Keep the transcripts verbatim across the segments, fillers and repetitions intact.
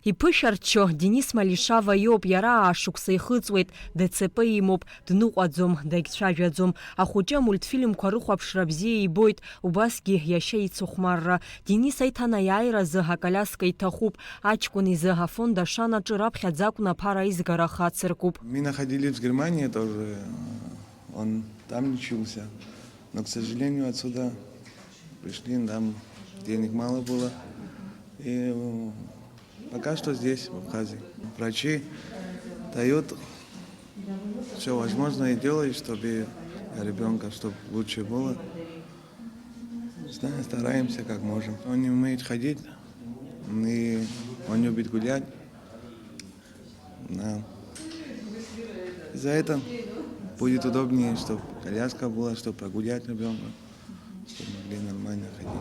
Иԥышәарччо Денис Малишава иоуп, иара аашықәса ихыҵуеит, Д Ц П имоуп, дныҟәаӡом, дагьцәажәаӡом. Ахәыҷы амультфильмқәа рыхәаԥшра бзиа ибоит, убасгьы иашьа ицыхәмарра. Денис аиҭанаиааиразы акалиаска иҭахуп, аҷкәын изы афонд Ашана аҿы раԥхьаӡа акәны аԥара аизгара хацыркуп. Мы находились в Германии тоже, он там лечился, но, к сожалению, отсюда пришли, там денег мало было. И, э, пока что здесь, в Абхазии. Врачи дают всё возможное и делают, чтобы ребёнка, чтоб лучше было. Не знаю, стараемся, как можем. Он не умеет ходить, и он любит гулять. Да. За это будет удобнее, чтоб коляска была, чтоб прогулять ребёнка, чтоб могли нормально ходить.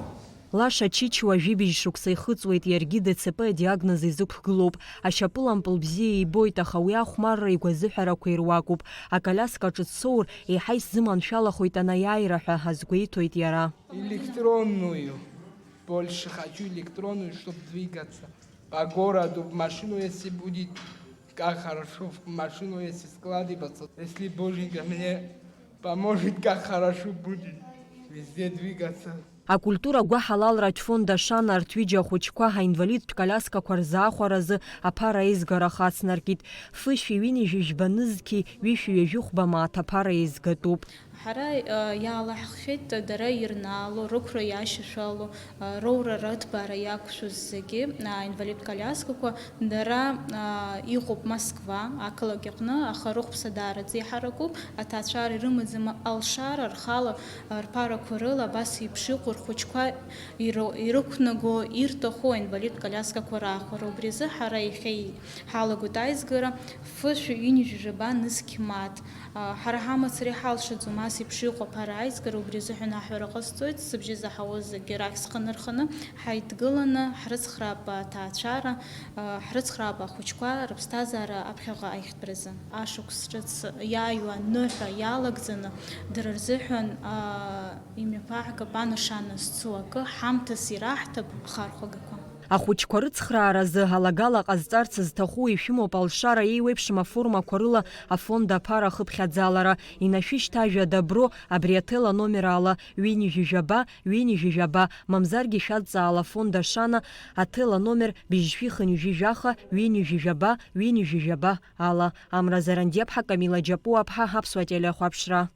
Лаша Чичуа жәибжь шықәса ихыҵуеит, иаргьы Д Ц П адиагноз изықәгылоуп. Ашьапылампыл бзиа ибоит, аха уи ахәмарра игәазыҳәарақәа ируакуп. Акалиаскаҿы дсоур, еиҳа исзыманшәалахоит анаиааира ҳәа азгәеиҭоит иара. Электронную. Больше хочу электронную, чтоб двигаться. По городу в машину, если будет, как хорошо в машину, если складываться. Если Боженька мне поможет, как хорошо будет везде двигаться. Акультура гәаҳалалратә фонд Ашана арҭ ҩыџьа ахәыҷқәа аинвалидтә коляскақәа рзаахәаразы аԥара аизгара хацнаркит. Фышәи ҩынҩажәи жәба нызқьи ҩышәи ҩажәи хәба мааҭ аԥара еизгатәуп. Ҳара, э, иаалаҳххьеит дара ирнаало, рықәра иашьашәало, э, роура рыҭбаара иақәшәоз зегьы, э, аинвалидтә коляскақәа, дара, э, иҟоуп Москва ақалақь аҟны, аха рыхәԥса даараӡа иҳаракуп, аҭаацәара ирымаӡам алшара, рхала, э, рԥарақәа рыла абас еиԥш иҟоу рхәыҷқәа иры-, ирықәнаго, ирҭаху аинвалидтә коляскақәа раахәара. Убри азы ҳара иахьа ҳалагоит аизгара, фышәи ҩынҩажәи жәаба нызқь мааҭ. Ҳара ҳамацара иҳалшаӡом ас еиԥш иҟоу аԥара аизгара, убри азыҳәан аҳәара ҟасҵоит, сыбжьы заҳауаз зегьы рахь схы нырханы, ҳаидгыланы ҳрыцхраап аҭаацәара, ҳрыцхраап ахәыҷқәа рыԥсҭазаара аԥхьаҟа аихтәразы. Ашықәс ҿыц иааиуа аныҳәа иалагӡаны, дара рзыҳәан имҩаԥаагап анашана зцу акы, ҳамҭас ираҳҭап ахархәагақәа. Ахәыҷқәа рыцхрааразы алагала ҟазҵарц зҭаху ишәымоуп алшара еиуеиԥшым аформақәа рыла афонд аԥара ахыԥхьаӡалара. Инашәышьҭ ажәа «Добро» абри аҭел аномер ала, ҩынҩажәи жәаба, ҩынҩажәи жәаба, мамзаргьы шәадҵаала афонд Ашана аҭел аномер быжьшәи хынҩажәи жәаха, ҩынҩажәи жәаба, ҩынҩажәи жәаба ала. Амра Зарандиаԥҳа, Камила Џьапуаԥҳа, Аԥсуа телехәаԥшра.